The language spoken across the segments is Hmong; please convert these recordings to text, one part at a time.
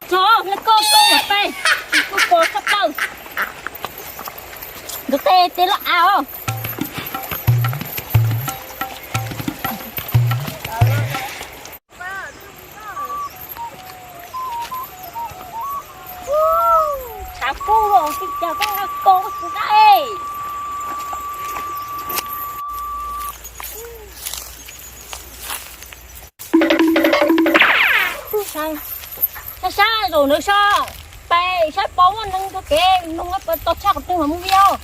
Tso, hle koj koj ua peb, kuj pos tshaj plaws. Nkawd tej tej loj av os. Tshav kub los tsis cas koj nqa kos kuv qab es. Sab sab zaum ntawd sab, pais saib pom muaj neeg taug kev, neeg pais tau tshaj qhov twg mas mus vij os.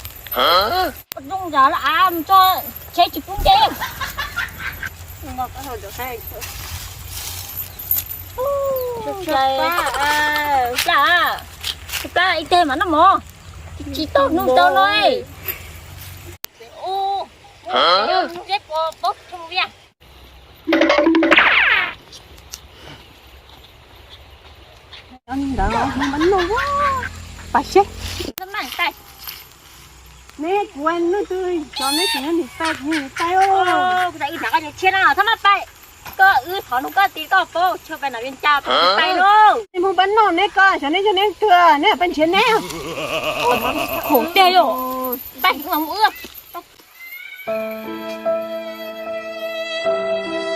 Pos zoo zam laj av mus tso, tsheb tsis pub nce. Plab, plab ib teg mas noj mov, tsis tau hnub tau no. Ntawd mus noj, pas seb. Neb kuv nub twg xyov neb tseem nyob niam tais niam tais os. Kuv tas wb nrog koj nyob tshiab na, thab maj pais. Koj wb thov nug koj ti koj paub chaw pais nram Vias Cas pais lauj. Neb mus pab noj neb koj xyov neb yog neb twg neb pais nrhiav neb. Khov tiag yom. Pais wb mus.